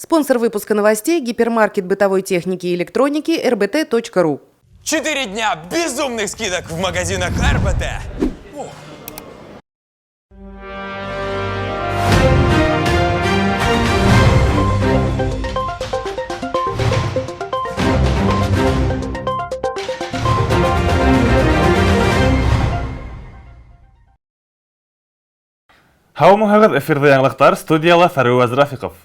Спонсор выпуска новостей – гипермаркет бытовой техники и электроники rbt.ru. 4 дня безумных скидок в магазинах РБТ. Һаумыһығыҙ, эфирҙа яңылыҡтар, студияла Фәруаз Рафиҡов.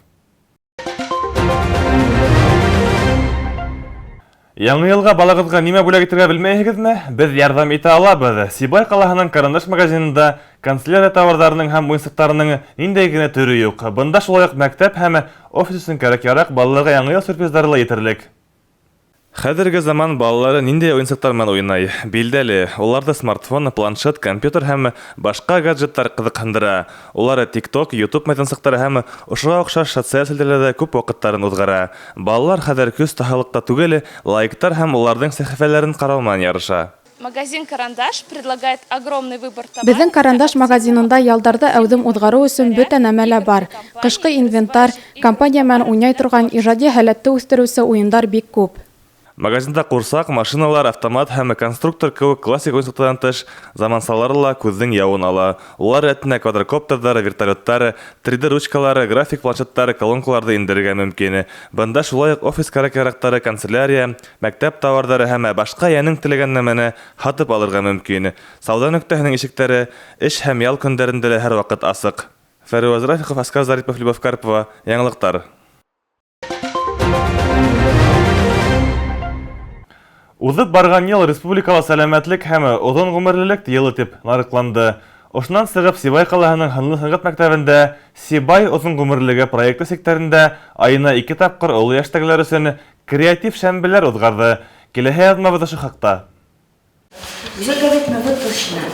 Яңы йылға балағыҙға нимә бүләк итергә белмәйһегеҙме? Беҙ ярҙам итә алабыҙ. Сибай ҡалаһының Карандаш магазинында канцелярия тауарҙарының һәм уйынсыҡтарының ниндәй генә төрө юҡ. Бында шулай уҡ мәктәп һәм офис өсөн кәрәк-яраҡ, балаларға яңы йыл сюрприздары ла етерлек. Хәҙерге заман балалары ниндәй уйынсыҡтар менән уйнай? Билдәле, уларҙы смартфон, планшет, компьютер һәм башҡа гаджеттар ҡыҙыҡһындыра. Улар TikTok, YouTube майҙансыҡтары һәм ошоға оҡшаш социаль селтәрҙәрҙә күп ваҡыттарын уҙғара. Балалар хәҙер көс таһалыҡта түгел, лайктар һәм уларҙың сәхифәләрен ҡарау менән ярыша. Магазин «Карандаш» предлагает огромный выбор товаров. Беҙҙең «Карандаш» магазинында ялдарҙы әүҙем уҙғарыу өсөн бөтә нәмә лә бар. Ҡышҡы инвентарь, компания менән уйнай торған, ижади һәләтте үҫтереүсе уйындар бик күп. Магазинда ҡурсаҡ, машиналар, автомат һәм конструктор кеүек классик уйынсыҡтарҙан тыш, замансалары ла күҙҙең яуын ала. Улар рәтенә квадрокоптерҙар, вертолеттар, 3D ручкалары, график планшеттар, колонкаларҙы индерергә мөмкин. Бында шулай уҡ офис кәрәк-яраҡтары, канцелярия, мәктәп тауарҙары һәм башҡа йәнең теләгән нәмәне һатып алырға мөмкин. Сауҙа нөктәһенең ишектәре эш һәм ял көндәрендә лә һәр ваҡыт асыҡ. Фәруаз Рафиҡов, Аскар Зарипов, Любовь Карпова. Яңылыҡтар. Уҙып барған йыл республикала сәләмәтлек һәм оҙон ғүмерлелек йылы тип нарыҡланды. Ошонан сығып Сибай ҡалаһының һынлы сәнғәт мәктәбендә Сибай оҙон ғүмерлеге проекты сиктәрендә айына 2 тапҡыр оло йәштәгеләр өсөн креатив шәмбеләр уҙғарҙы. Киләһе яҙмабыҙ ошо хаҡта. Все говорит, но вот точно.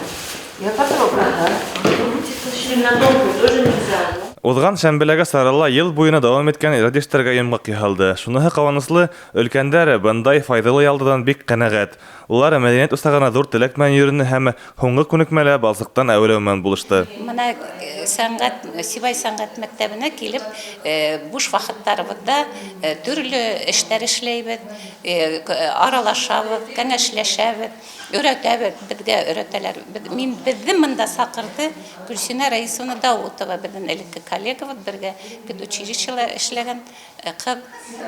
Я попробую. Ага. Попробуйте точно. На тонкую тоже нельзя. Уҙған шәмбеләге сарала йыл буйына дауам иткән ижади эштәргә йомғаҡ яһалды. Шуныһы ҡыуаныслы, өлкәндәр бындай файҙалы ялдан бик ҡәнәғәт. Улар мәҙәниәт усағына ҙур теләк менән йөрөнө һәм һуңғы күнекмәлә балсыҡтан әүәләү менән булышты. Мына сәнғәт, Сибай сәнғәт мәктәбенә килеп, буш ваҡыттарыбыҙҙа төрлө эштәр эшләйбеҙ, аралашабыҙ, кәңәшләшәбеҙ, өйрәтәбеҙ, беҙгә өйрәтәләр. Мин беҙҙе мында саҡырҙы Гөлсинә Раисовна Даутова, беҙҙең элекке коллегабыҙ, бергә педучилищела эшләгән ҡыҙ.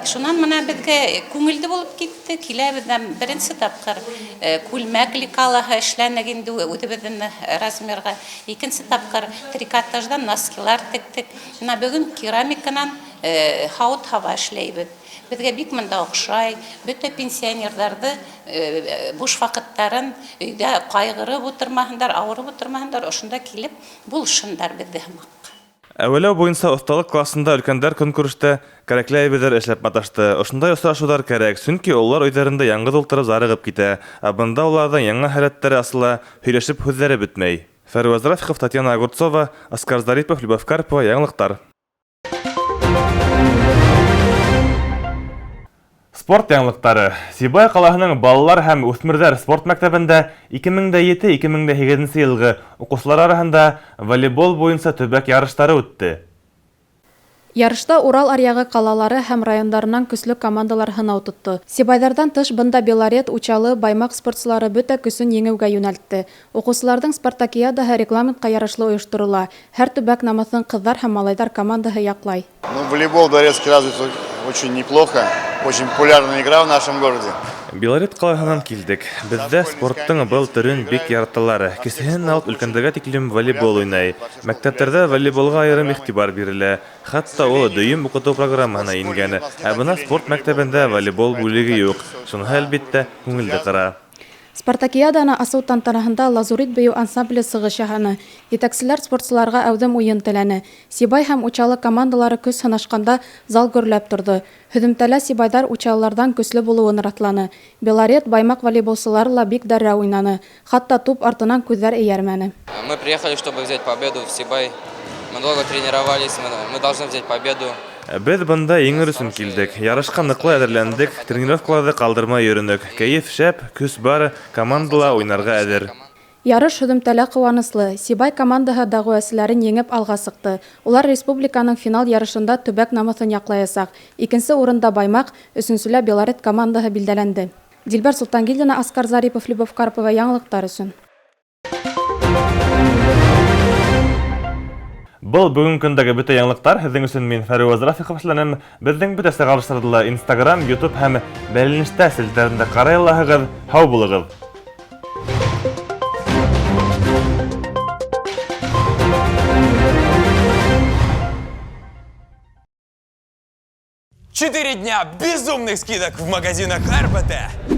Шунан мына беҙгә күңелде булып китте. Киләбеҙ ҙә беренсе тапҡыр күлмәк лекалаһы эшләнек инде үҙебеҙҙең размерға. Икенсе тапҡыр трикотаждан носкилар тектек. Мына бөгөн керамиканан һауыт-һаба эшләйбеҙ. Беҙгә бик мында оҡшай. Бөтә пенсионерҙарҙы буш ваҡыттарын өйҙә ҡайғырып ултырмаһындар, ауырып ултырмаһындар, ошонда килеп булышһындар беҙҙе һымаҡ. Әүәләү буйынса оҫталыҡ классында өлкәндәр көнкүрештә кәрәкле әйберҙәр эшләп маташты. Ошондай осрашыуҙар кәрәк, сөнки улар өйҙәрендә яңғыҙ ултырып зарығып китә. Ә бында уларҙың яңы һәләттәре асыла, һөйләшеп һүҙҙәре бөтмәй. Фәруаз Рафиҡов, Татьяна Огурцова, Аскар Зарипов, Любовь Карпова. Яңылыҡтар. Спорт яңылыҡтары. Сибай ҡалаһының балалар һәм үҫмерҙәр спорт мәктәбендә 2007-2008 йылғы уҡыусылар араһында волейбол буйынса төбәк ярыштары үтте. Ярышта Урал аръяғы ҡалалары һәм райондарынан көслө командалар һынау тотто. Сибайҙарҙан тыш бында Белорет, Учалы, Баймаҡ спортсылары бөтә көсөн еңеүгә йүнәлтте. Уҡыусыларҙың спартакиадаһы регламентҡа ярашлы ойошторола. Һәр төбәк намыҫын ҡыҙҙар һәм малайҙар командаһы яҡлай. Волейбол Белорецкий развит очень неплохо. Очень популярная игра в нашем городе. Белорет ҡалаһынан килдек. Беҙҙә спорттың был төрөн бик яраталар. Кесеһенән алып өлкәндәргә тиклем волейбол уйнай. Мәктәптәрҙә волейболға айырым иғтибар бирелә. Хатта ул дөйөм уҡытыу программаһына ингән. Ә бына спорт мәктәбендә волейбол бүлеге юҡ. Шуныһы, әлбиттә, күңелде ҡыра. Спартакиаданы асыу тантанаһында Лазурит бейеү ансамбле сығыш яһаны. Етәкселәр спортсыларға әүҙем уйын теләне. Сибай һәм Учалы командалары көс һынашҡанда зал гөрләп торҙо. Һөҙөмтәлә сибайҙар учалыларҙан көслө булыуын раҫланы. Белорет, Баймаҡ волейболсылары ла бик дәррәү уйнаны. Хатта туп артынан күҙҙәр эйәрмәне. Мы приехали, чтобы взять победу в Сибай. Мы долго тренировались, мы должны взять победу. Беҙ бында еңер өсөн килдек. Ярышҡа ныҡлы әҙерләндек, тренировкаларҙы ҡалдырмай йөрөнөк. Кәйеф шәп, көс бар, командала уйнарға әҙер. Ярыш һөҙөмтәлә ҡыуаныслы. Сибай командаһы дәғүәселәрен еңеп алға сыҡты. Улар республиканың финал ярышында төбәк намыҫын яҡлаясаҡ. Икенсе урында Баймаҡ, өсөнсөлә Белорет командаһы билдәләнде. Дилбәр Солтангилдина, Аскар Зарипов, Любовь Карпова яңылыҡтар өсөн. Был бөгөн көндәге бөтә яңылыҡтар. Һеҙҙең өсөн мин Фәруаз Рафиҡов эшләнем. Беҙҙең бөтә сығарылыштарҙы ла Instagram, YouTube һәм Бәйләнештә селтәрендә ҡарай алаһығыҙ. Һау булығыҙ! 4 дня безумных скидок в магазинах РБТ.